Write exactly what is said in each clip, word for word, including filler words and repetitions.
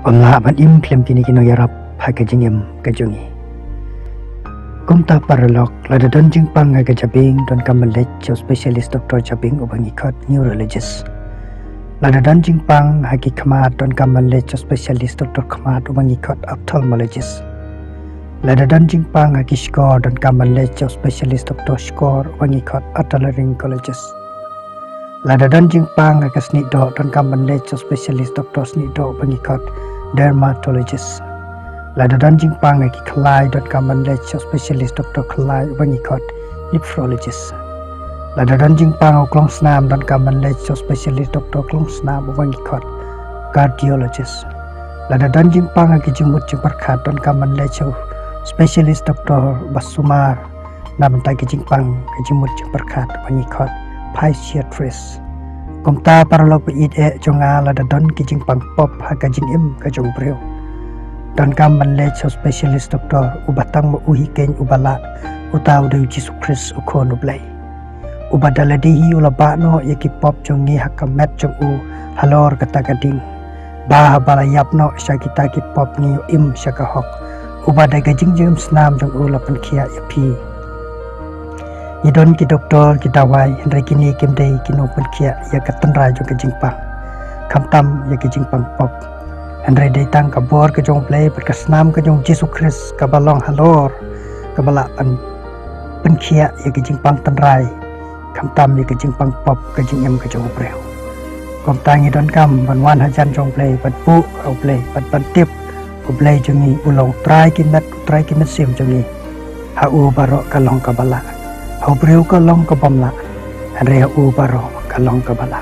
Ym lah ban im khlem kine ki nongïarap ha ka jingim ka jong ngi. Kumta paralok, lada don jingpang ha ka jabieng, donkam ban leit sha u specialist doctor jabieng uba ngi khot neurologist. Lada don jingpang ha ki khmat, donkam ban leit sha u specialist doctor khmat uba ngi khot ophthalmologist. Lada don jingpang ha ki shkor, donkam ban leit sha u specialist doctor shkor uba ngi khot otolaryngologist. Lada don jingpang ha ka snieh doh, donkam ban leit sha u specialist doctor snieh doh uba ngi khot dermatologist. Lada don jingpang ha ki khlai, donkam ban leit sha u specialist doctor khlai uba ngi khot nephrologist. Lada don jingpang ha u klong snam, donkam ban leit sha u specialist doctor klong snam uba ngi khot cardiologist. Lada don jingpang ha ki jingmut jingpyrkhat, donkam ban leit sha u specialist doctor ba sumar na bynta ki jingpang ki jingmut jingpyrkhat uba ngi khot psychiatrist. Kumta paralok ba ïeit eh jong nga, lada don ki jingpang pop ha ka jingim ka jong u briew, donkam ban leit sha u specialist doctor uba tang ma u hi keiñ uba lah, uta u dei u Jisu Khrist u Khun u Blei. Uba da lade hi u la bah noh ïa ki pop jong ngi ha ka met jong u halor kata ka ding, ba haba la ïap noh sha kita ki pop ngi ïoh im sha ka hok. Uba da ka jingjngim snam jong u la pynkhiah ïa phi. Ngi don ki doktor, ki dawai, hynrei kine kim dei ki nongpynkhiah ïa ka tynrai jong ka jingpang, khamtam ïa ka jingpang pop. Hynrei dei tang ka bor ka jong u Blei bad ka snam ka jong u Jisu Khrist kaba long halor, kaba lah ban pynkhiah ïa ka jingpang tynrai, khamtam ïa ka jingpang pop ka jingim ka jong u briew. Kumta ngi donkam ban wan hajan jong u Blei, ban buh ha u Blei, ban, ban tip u Blei jong ngi u long u Trai ki met, u Trai ki mynsiem jong ngi. Ha u baroh ka long kaba lah. Ha u briew ka long ka bym lah, hynrei ha u baroh ka long kaba lah.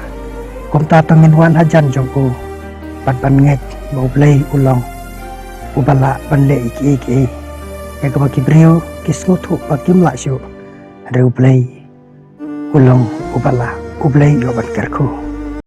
Kumta to ngin wan hajan jong u bad ban ngeit ba u Blei u long uba lah ban leh ïa kiei kiei, ïa kaba ki briew ki sngewthuh ba kim lah shuh. Hynrei u Blei u long uba lah, u Blei u ban kyrkhu.